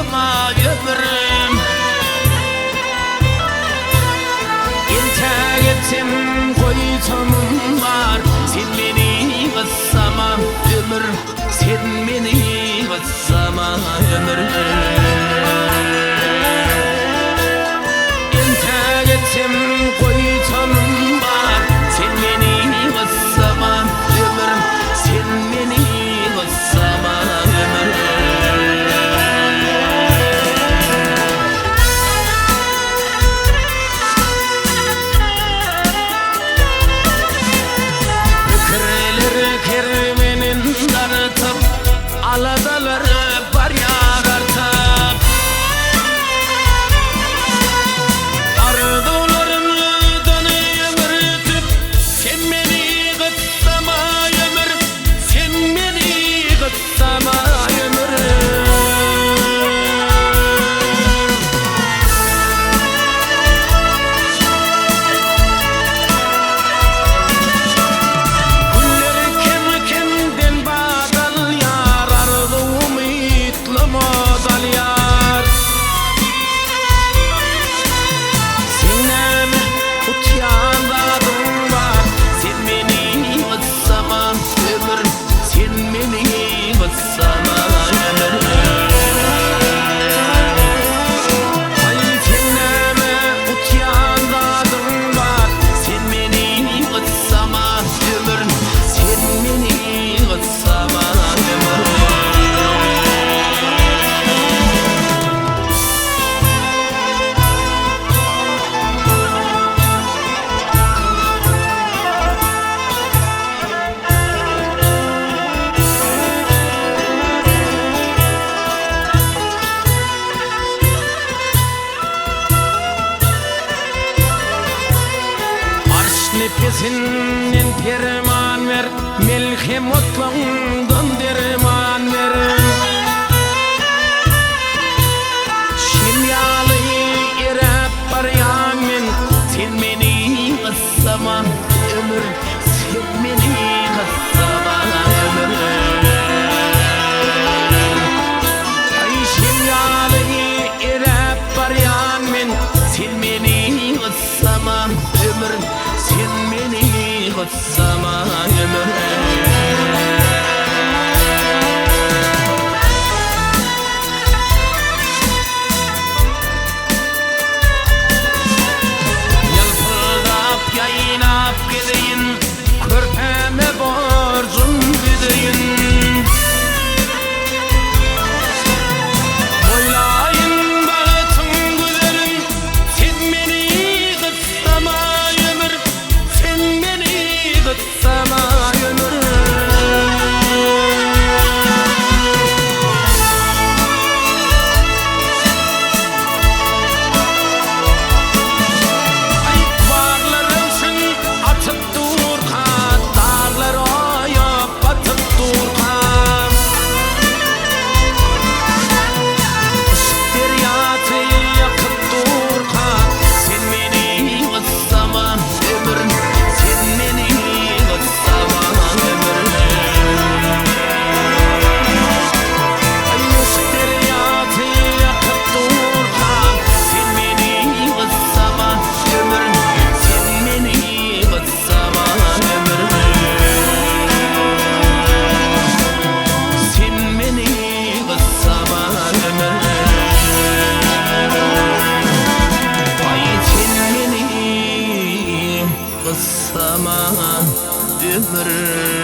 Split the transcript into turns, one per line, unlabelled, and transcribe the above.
gyssama ömrüm. Entäk etsem goýsamym bar, sen meni gyssama ömür, sen meni gyssama ömür. Entäk etsem goýsamym bar, sen meni gyssama ömür, sen meni gyssama ömür. Pikirler kerwenin dartyp, aladalar barýar artyp. Arzuwlarymdan ömürtip, sen meni gyssama ömür, sen meni gyssama ömür. Günler kem-kemden badalýar, arzuw-umytlym ot alýar. Seň näme utýan zadyň bar, sen meni gyssama ömür, sen meni gyssama ömür. Aý, seň näme utýan zadyň bar, sen meni gyssama ömür, sen meni gyssama ömür. Arş nepesinden perman ber, melhem otlaňdan derman ber. Şem ýaly eräp barýan men, sen meni gyssama ömür, sen meni gyssama ömür. Aý, şem ýaly eräp barýan men, sen meni gyssama ömür, sen meni gyssama ömür. Ýalpyldap ýaýnap gezeýin, körpäme borjum ödeýin. Boýlaýyn bagtyň güzerin, sen meni gyssama ömür, sen meni gyssama ömür. Aý, baglar röwşen atyp durka, daglar oýa batyp durka. Yşk derýasy akyp durka, sen meni gyssama ömür, sen meni gyssama ömür. Aý, yşk derýasy akyp durka, sen meni gyssama ömür, sen meni gyssama ömür. Sen meni gyssama ömür. Aý, sen meni gyssama ömür.